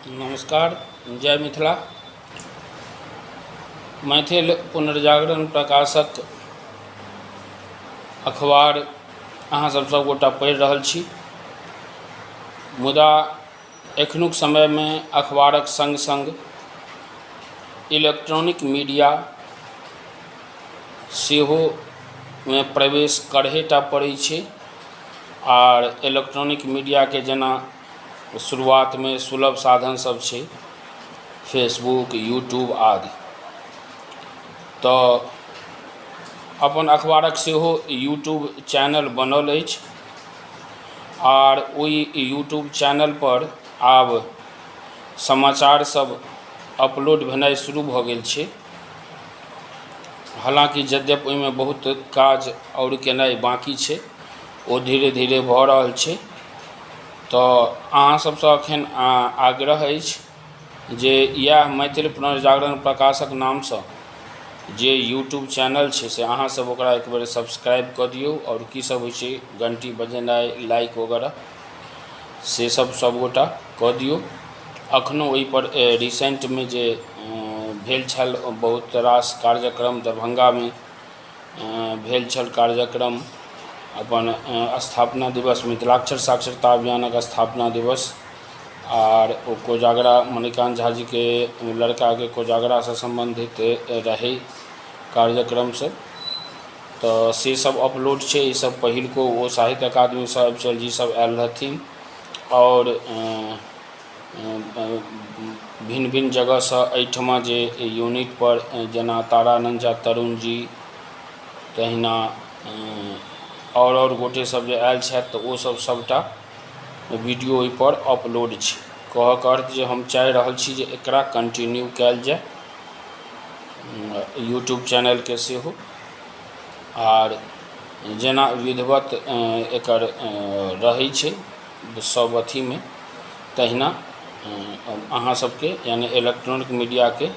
नमस्कार, जय मिथिला। मैथिल पुनर्जागरण प्रकाशक अखबार अहाँसभ सभगोटा पढ़ि रहल छी, मुदा एखनुक समयमे अखबारक सङ्ग सङ्ग इलेक्ट्रॉनिक मीडिया सेहोमे प्रवेश करहे टा पड़ै छै। आर इलेक्ट्रॉनिक मीडियाके जेना शुरुआतमे सुलभ साधन सब छै, फेसबुक, यूट्यूब आदि, तऽ अपन अखबारक सेहो यूट्यूब चैनल बनल अछि। आर ओहि यूट्यूब चैनलपर आब समाचार सब अपलोड भेनाइ शुरू भऽ गेल छै। हालाँकि यद्यपि ओहिमे बहुत काज आओर केनाइ बाँकी छै, ओ धीरे धीरे भऽ रहल छै। तऽ अहाँ सभसँ एखन आग्रह अछि जे इएह मैथिल पुनर्जागरण प्रकाशक नामसँ जे यूट्यूब चैनल छै, से अहाँसभ ओकरा एक बेर सब्सक्राइब कऽ दियौ। आओर की सभ होइ छै, घण्टी बजेनाइ, लाइक वगैरह, से सभ सभगोटा कऽ दियौ। एखनो ओहिपर रिसेन्टमे जे भेल छल बहुत रास कार्यक्रम, दरभङ्गामे भेल छल कार्यक्रम, अपन स्थापना दिवस, मिथिलाक्षर साक्षरता अभियानक स्थापना दिवस, आर ओ कोजागरा, मणिकान्त झाजीके लड़काके कोजागरासँ सम्बन्धित रहै कार्यक्रमसभ, तऽ से सब अपलोड छै। ईसभ पहिलुको ओ साहित्य अकादमीसँ अविचल जी सब आयल रहथिन आओर भिन्न भिन्न जगहसँ एहिठमा जे यूनिटपर, जेना तारानन्द झा तरुण जी, तहिना आओर आओर गोटे सब जे आयल छथि, तऽ ओसभ सभटा वीडियो ओहिपर अपलोड छै। कहऽके अर्थ जे हम चाहि रहल छी जे एकरा कन्टिन्यू कयल जाय, यूट्यूब चैनलके सेहो। आर जेना विधिवत एकर रहै छै सभ अथीमे, तहिना अहाँ सबके यानि इलेक्ट्रॉनिक मीडियाके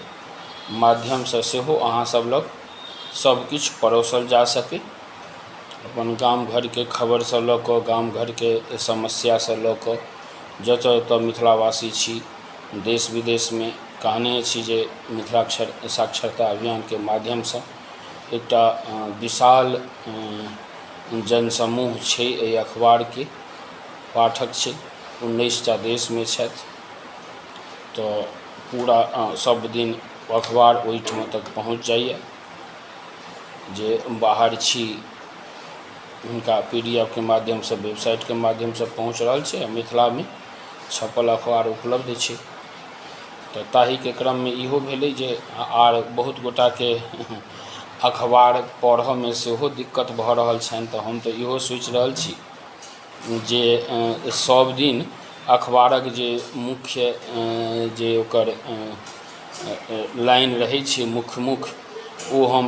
माध्यमसँ सेहो अहाँ सब लग सब किछु परोसल जा सकै। अपन गाम घरके खबरसँ लऽ कऽ, गाम घरके समस्यासँ लऽ कऽ, जतऽ जतऽ मिथिलावासी छी देश विदेशमे, कहने छी जे मिथिलाक्षर साक्षरता अभियानके माध्यमसँ एकटा विशाल जनसमूह छै, एहि अखबारके पाठक छै, 19टा देशमे छथि। तऽ पूरा सब दिन अखबार ओहिठमा तक पहुँच जाइए। जे बाहर छी, हुनका पीडीएफके माध्यमसँ, वेबसाइटके माध्यमसँ पहुँच रहल छै आ मिथिलामे छपल अखबार उपलब्ध छै। तऽ ताहिके क्रममे इहो भेलै जे आर बहुत गोटाके अखबार पढ़यमे सेहो दिक्कत भऽ रहल छनि। तऽ हम तऽ इहो सोचि रहल छी जे सभ दिन अखबारक जे मुख्य जे ओकर लाइन रहै छै, मुख्य मुख्य, ओ हम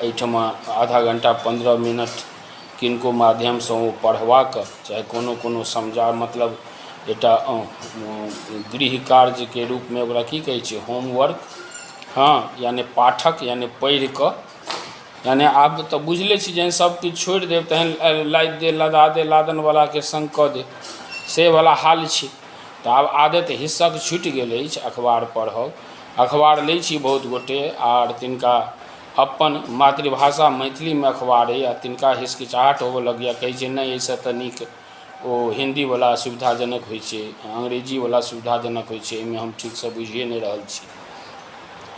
एहिठमा आधा घण्टा, 15 मिनट किनको माध्यमसँ ओ पढ़बाक, चाहे कोनो कोनो समझा, मतलब एकटा गृह कार्यके रूपमे, ओकरा की कहै छै, होमवर्क, हँ, यानि पाठक, यानि पढ़ि कऽ, यानि आब तऽ बुझले छी, जहन सभ किछु छोड़ि देब तहन लादि दे, लदा दे, लादनवलाके सङ्ग कऽ दे, से वला हाल छै। तऽ आब आदत हिस्सक छुटि गेल अछि अखबार पढ़ब। अखबार लै छी बहुत गोटे, आर तिनका अपन मातृभाषा मैथिलीमे अखबार अइ आ तिनका हिचकिचाहट होबऽ लगैए। कहै छै, नहि, एहिसँ तऽ नीक ओ हिन्दीवला सुविधाजनक होइ छै, अंग्रेजीवला सुविधाजनक होइ छै, एहिमे हम ठीकसँ बुझिए नहि रहल छी।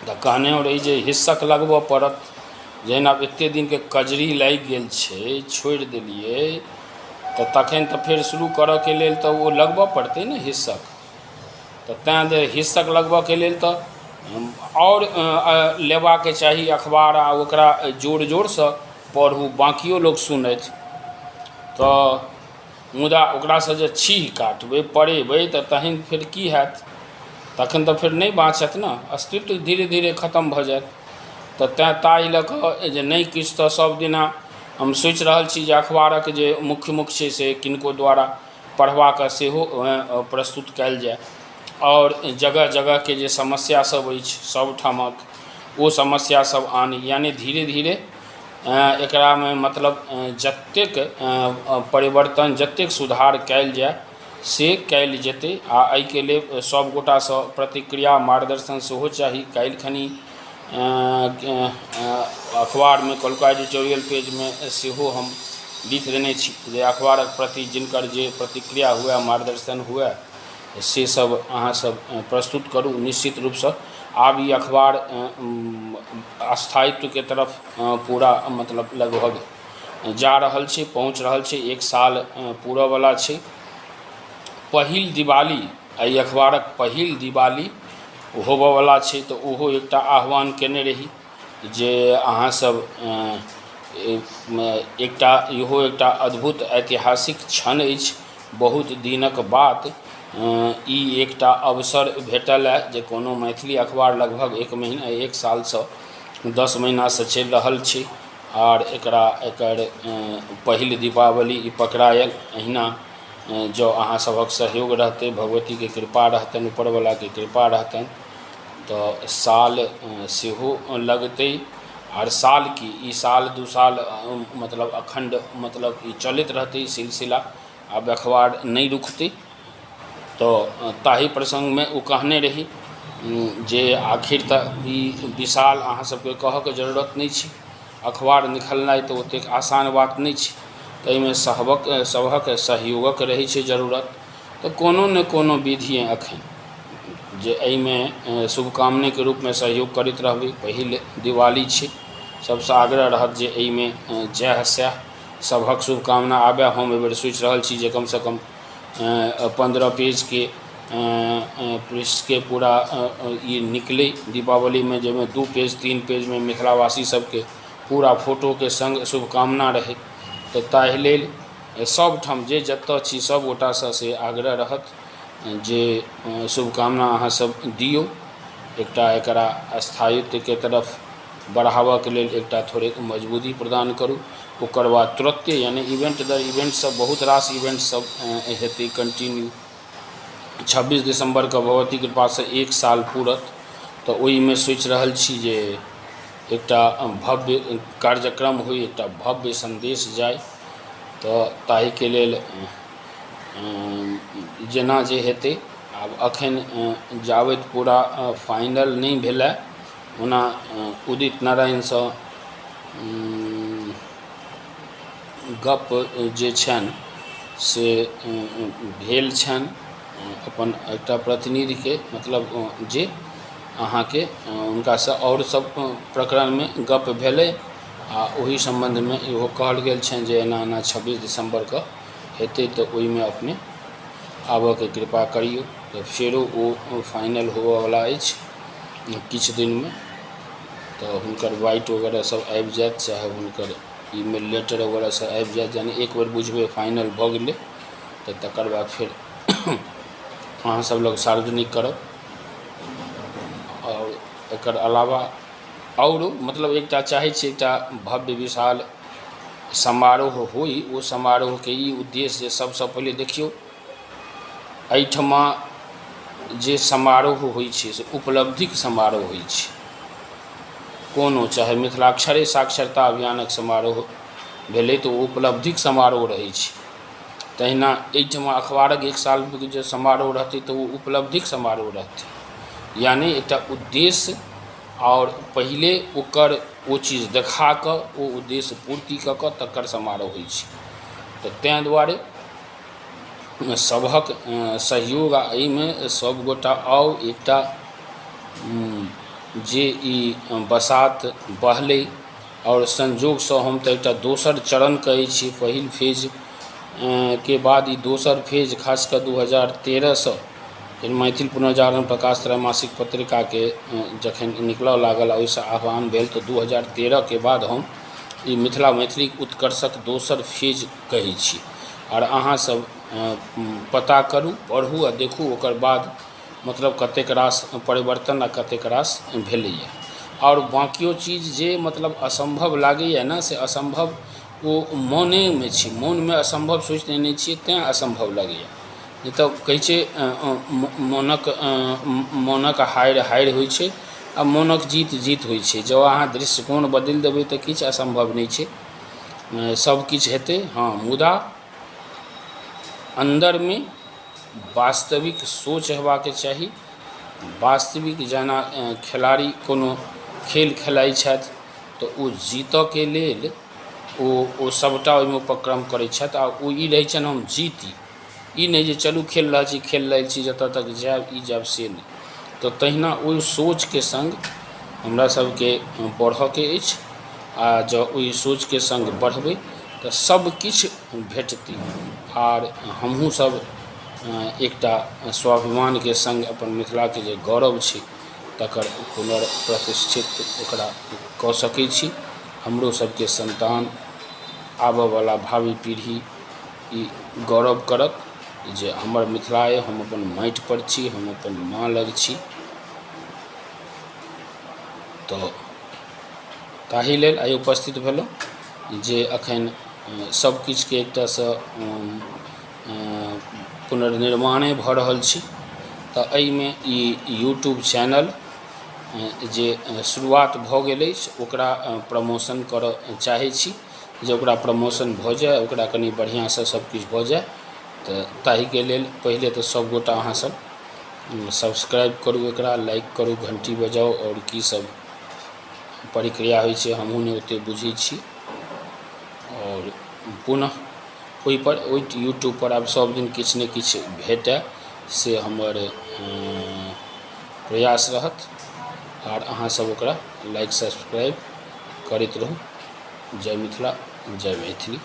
तऽ कहने रही जे हिस्सक लगबऽ पड़त। जहन आब एतेक दिनके कजरी लागि गेल छै, छोड़ि देलियै, तऽ तखन तऽ फेर शुरू करऽके लेल तऽ ओ लगबऽ पड़तै ने हिस्सक। तऽ तैँ जे हिस्सक लगबऽके लेल तऽ आओर लेबाके चाही अखबार आ ओकरा जोर जोरसँ पढ़ू, बाँकियो लोक सुनथि। तऽ मुदा ओकरासँ जे छीह काटबै, पड़ेबै, तऽ तहन फेर की हैत? तखन तऽ फेर नहि बाँचत ने, अस्तित्व धीरे धीरे खतम भऽ जायत। तऽ तैँ ताहि लऽ कऽ जे नहि किछु तऽ सभ दिना हम सोचि रहल छी जे अखबारक जे मुख्य मुख्य छै, से किनको द्वारा पढ़बाक सेहो प्रस्तुत कयल जाय। आओर जगह जगहके जे समस्या सभ अछि सभठामक, ओ समस्या सभ आनी। यानि धीरे धीरे एकरामे मतलब जतेक परिवर्तन, जतेक सुधार कयल जाय। से कयल जेतै आ एहिके लेल सभगोटासँ प्रतिक्रिया मार्गदर्शन सेहो चाही। काल्हिखनी अखबारमे कल्हुका एडिटोरियल पेजमे सेहो हम लिख देने छी जे अखबारक प्रति जिनकर जे प्रतिक्रिया हुए, मार्गदर्शन हुए, से सब अहाँसभ प्रस्तुत करू। निश्चित रूपसँ आब ई अखबार स्थायित्वके तरफ पूरा मतलब लगभग जा रहल छै, पहुँच रहल छै। एक साल पूरयवला छै। पहिल दिवाली, एहि अखबारक पहिल दिवाली होबयवला छै, तऽ ओहो एकटा आह्वान कयने रही जे अहाँसभ एकटा इहो एकटा अद्भुत ऐतिहासिक क्षण अछि। बहुत दिनक बाद ई एकटा अवसर भेटल हँ जे कोनो मैथिली अखबार लगभग एक महीना, एक सालसँ 10 महीनासँ चलि रहल छै आर एकरा एकर पहिल दीपावली ई पकड़ायल। एहिना जँ अहाँ सभक सहयोग रहतै, भगवतीके कृपा रहतनि, ऊपरवलाके कृपा रहतनि, तऽ साल सेहो लगतै। आर साल की, ई साल 2 साल मतलब अखण्ड मतलब ई चलैत रहतै ई सिलसिला। आब अखबार नहि रुकतै। तऽ ताहि प्रसङ्गमे ओ कहने रही जे आखिर तऽ ई विशाल अहाँ सभके कहऽके जरूरत नहि छै। अखबार निकलनाइ तऽ ओतेक आसान बात नहि छै। ताहिमे सभक सभक सहयोगक रहै छै जरूरत। तऽ कोनो ने कोनो विधिए एखन जे एहिमे शुभकामनेके रूपमे सहयोग करैत रहबै। पहिल दिवाली छै। सभसँ आग्रह रहत जे एहिमे जएह सएह सभक शुभकामना आबय। हम एहिबेर सोचि रहल छी जे कमसँ कम 15 पेजके पृष्ठके पूरा ई निकलै दीपावलीमे, जाहिमे दू पेज, तीन पेजमे मिथिलावासी सभके पूरा फोटोके सङ्ग शुभकामना रहै। तऽ ताहि लेल सभठाम जे जतय छी, सभगोटासँ से आग्रह रहत जे शुभकामना अहाँसभ दियौ। एकटा एकरा स्थायित्वके तरफ बढ़ाबयके लेल एकटा थोड़ेक मजबूती प्रदान करू। ओकर बाद तुरन्ते यानि इवेन्ट दर इवेन्टसभ, बहुत रास इवेन्टसभ हेतै कन्टिन्यू। 26 दिसम्बरके भगवती कृपासँ एक साल पूरत, तऽ ओहिमे सोचि रहल छी जे एकटा भव्य कार्यक्रम होइ, एकटा भव्य सन्देश जाइ। तऽ ताहिके लेल जेना जे हेतै, आब एखन जाबति पूरा फाइनल नहि भेलए। ओना उदित नारायणसँ गप जे छनि से भेल छनि, अपन एकटा प्रतिनिधिके मतलब जे अहाँके हुनकासँ आओर सभ प्रकरणमे गप भेलै आ ओहि सम्बन्धमे इहो कहल गेल छनि जे एना एना 26 दिसम्बरके हेतै, तऽ ओहिमे अपने आबयके कृपा करियौ। तऽ फेरो ओ फाइनल होबयवला अछि किछु दिनमे। तऽ हुनकर व्हाइट वगैरह सभ आबि जायत, चाहे हुनकर ईमेल लेटर वगैरह सभ आबि जायत। यानि एक बेर बुझबै फाइनल भऽ गेलै, तऽ तकर बाद फेर अहाँसभ लग सार्वजनिक करब। आओर एकर अलावा आओर मतलब एकटा चाहै छी एकटा भव्य विशाल समारोह होइ। ओ समारोहके ई उद्देश्य जे सभसँ पहिले देखियौ, एहिठमा जे समारोह होइ छै से उपलब्धिक समारोह होइ छै। कोनो चाहे मिथिलाक्षरे साक्षरता अभियानक समारोह भेलै, तऽ ओ उपलब्धिक समारोह रहै छै। तहिना एहिठमा अखबारक एक सालके जे समारोह रहतै, तऽ ओ उपलब्धिक समारोह रहतै। यानि एकटा उद्देश्य आओर पहिले ओकर ओ चीज देखा कऽ, ओ उद्देश्य पूर्ति कऽ कऽ तकर समारोह होइ छै। तऽ ताहि दुआरे सभक सहयोग आ एहिमे सभगोटा आउ। एकटा जे ई बसात बहलै आओर संयोगसँ हम तऽ एकटा दोसर चरण कहै छी। पहिल फेजके बाद ई दोसर फेज, खास कऽ 2013सँ मैथिल पुनर्जागरण प्रकाश त्रैमासिक पत्रिकाके जखन निकलऽ लागल आ ओहिसँ आह्वान भेल, तऽ 2013के बाद हम ई मिथिला मैथिलीक उत्कर्षक दोसर फेज कहै छी। आर अहाँसभ पता करू, पढ़ू आ देखू, ओकर बाद मतलब कतेक रास परिवर्तन आ कतेक रास भेलैए। आओर बाँकियो चीज जे मतलब असम्भव लागैए ने, से असम्भव ओ मोनेमे छै। मोनमे असम्भव सोचि लेने छियै, तैँ असम्भव लगैए। नहि तऽ कहै छै, मोनक मोनक हारि हारि होइ छै आ मोनक जीत जीत होइ छै। जँ अहाँ दृष्टिकोण बदलि देबै, तऽ किछु असम्भव नहि छै, सभकिछु हेतै। हँ, मुदा अन्दरमे वास्तविक सोच हेबाक चाही। वास्तविक जेना खेलाड़ी कोनो खेल खेलाइत छथि, तऽ ओ जीतयके लेल ओ ओ सभटा ओहिमे उपक्रम करैत छथि आ ओ ई रहैत छनि, हम जीती। ई नहि जे चलू खेल रहल छी, खेल लै छी, जतय तक जायब ई जायब, से नहि। तऽ तहिना ओहि सोचके सङ्ग हमरा सभके बढ़यके अछि आ जँ ओहि सोचके सङ्ग बढ़बै तऽ सभकिछु भेटतै। आर हमहूँसभ एकटा स्वाभिमानके सङ्ग अपन मिथिलाके जे गौरव छै, तकर पुनर्प्रतिष्ठित ओकरा कऽ सकै छी। हमरो सभके सन्तान, आबयवला भावी पीढ़ी ई गौरव करत जे हमर मिथिला अइ, हम अपन माटिपर छी, हम अपन माँ लग छी। तऽ ताहि लेल आइ उपस्थित भेलहुँ जे एखन सभकिछुके एकटासँ पुनर्निर्माणे भऽ रहल छै। तऽ एहिमे ई यूट्यूब चैनल जे शुरुआत भऽ गेल अछि, ओकरा प्रमोशन करय चाहै छी जे ओकरा प्रमोशन भऽ जाय, ओकरा कनि बढ़िआँसँ सभकिछु भऽ जाय। तऽ ताहिके लेल पहिले तऽ सभगोटा अहाँसभ सब्सक्राइब करू एकरा, लाइक करू, घण्टी बजाउ। आओर की सभ प्रक्रिया होइ छै, हमहूँ नहि ओतेक बुझै छी। आओर पुनः ओहिपर, ओहि यूट्यूबपर आब सभदिन किछु ने किछु भेटय, से हमर प्रयास रहत। आर अहाँसभ ओकरा लाइक, सब्सक्राइब करैत रहू। जय मिथिला, जय मैथिली।